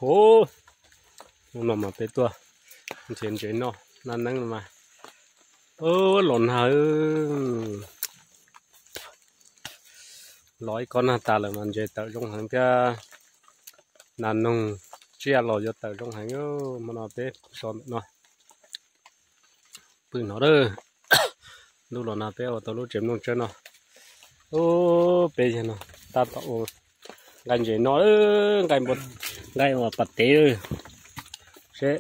Ub, hnub no mas peb tuaj nrhiav ntses noj, nag neeb no mas. Ub, los nag, los ib kob nag tas lawm mas ntses tawm zoo heev thiab. Nag noog tsiaj los yuav tawm zoo heev. Hmo no peb so ntawm no. Pw no lawm. Ntuj los nag peb ua tau lub tsev mloog tsawb no. Ub, peb yawg no tab tom ua nqaij ntses no, nqaij npua, nqaij uas pas tev. Seb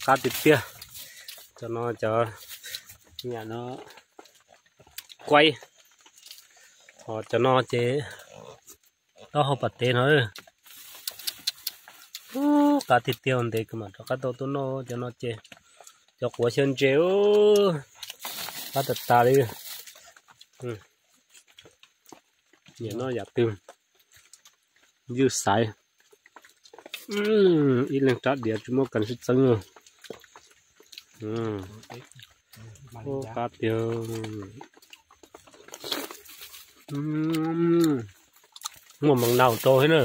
qab tiag tiag. Cov no cov, no, kuaib. Ho cov no ces taub hau pas tev no. Ub, qab tiag tiag, ntev kawg mam rov qab tau tuaj noj cov no ces. Cov quav xyaw ntses, qab tas tas li. Nyiam noj yam twg ywj xaiv. Ib leeg rab diav tsis muaj kas sib txeeb. Ub, qab tiag. Muaj moos nau rau thiab na.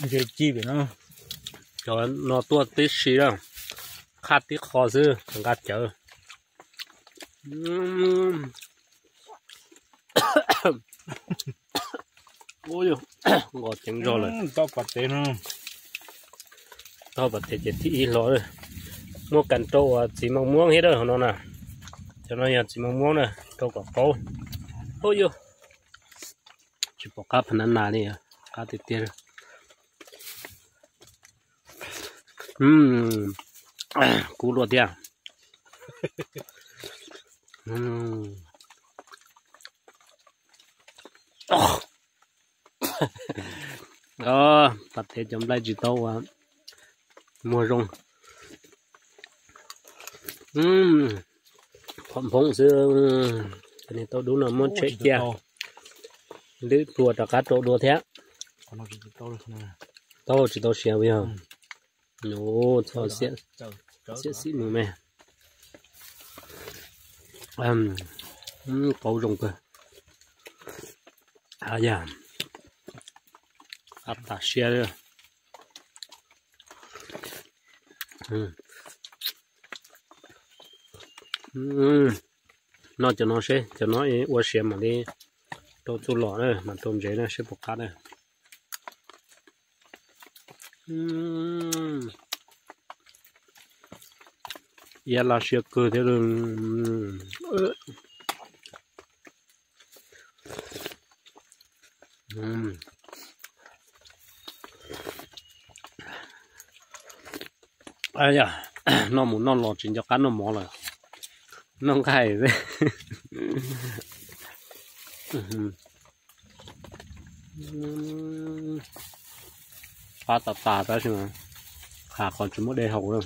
Ntses ci pem no. Cov no tuaj tib si na, qhaj tib qho xwb nqa cawv. Nqos ceev zog lawm. Taub hau pas tev ces thib ib hlo. Muaj kas rau uas txiv moos muab thiab na, hauv no na. Cov no yog txiv moos muab na, rau kom qaub. Ub, tsis pom qab pha na nas li, qab tiag tiag. Kub luaj thiab. Pas tev cov nplaig tsis tau ua muag zoo. Phom nphoo xwb. Cov niag taub dub no muab tshem cia. Lwb plhuav rov qab rau dua thiab. Taub hau tsis tau siav yog. Txhob xiam xim mus me. Qaub zoo kawg. Yam, qab tas siab. Noj cov no seb, cov no ua siav mam li rau txuj lom na, mam rau ntsev na seb puas qab na. Iab laj siab kawg thiab. Noj mus noj los tsis nco qab noj mov lawm. Noj nqaij. Qab tas tas tab sis mas qhov tsis muaj dej haus.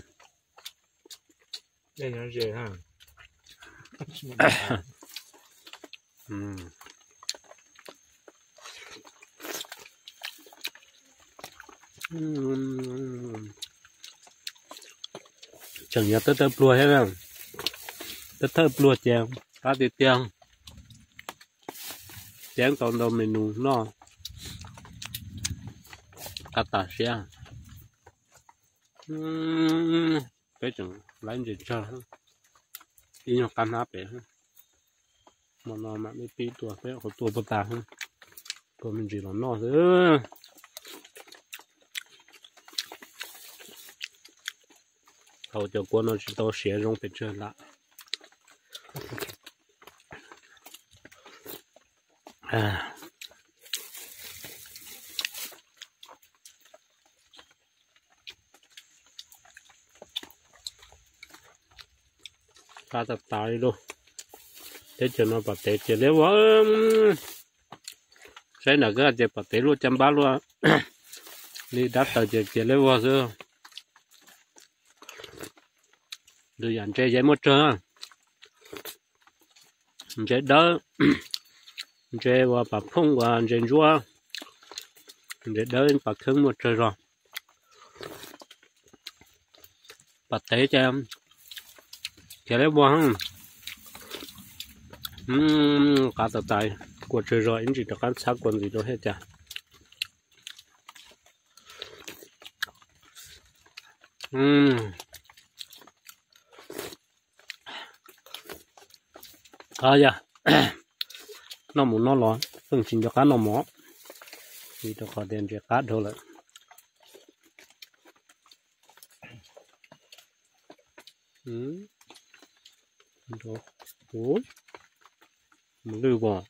Tseem yog thawj thawj pluag thiab, thawj thawj pluag ces qab tiag tiag. Ceeb tau ntau me nus noj, qab tas siab. Peb tseem laib ntses tsawg, ib nyuag qab hnab pem. Hmo no mam li pib tua, peb qhov tua puag tas, tua me ntsis los noj xwb. Thaum cov kua no tsis tau siav zoo pes tsawg lam. Qab tas tas li lauj. Teb chaws no pom tev cia liab vog. Saib nram koj ces pom tev luaj caj npab luaj li dab taws ces cia liab vog xwb. Ntws yam ntses yeej muaj tsawg. Ntses dawb, ntses uas pas phooj uas ntses ntsuab, ntses dawb pas kheeb muaj tsawg zog. Pas tev ces khiav liab vog. Qab tas tas, kua tsawg zog ib ntsis rov qab txhab kua ntxiv rau thiaj cas. Qab yog noj mus noj los pheej tsis nco qab noj mov, vim rau qhov tias ntses qab dhau lawm. Mus lwj as.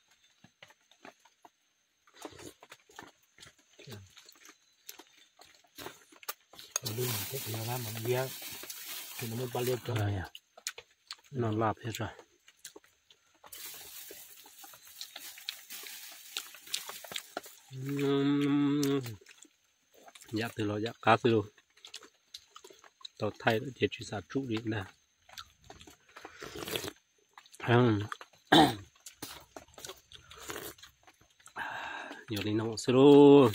Noj laj thiab tso. Yam twg los yam qab xwb lauj. Tau thaij lawm ces tsis xav tsum li ntag. Yog li no xwb lauj.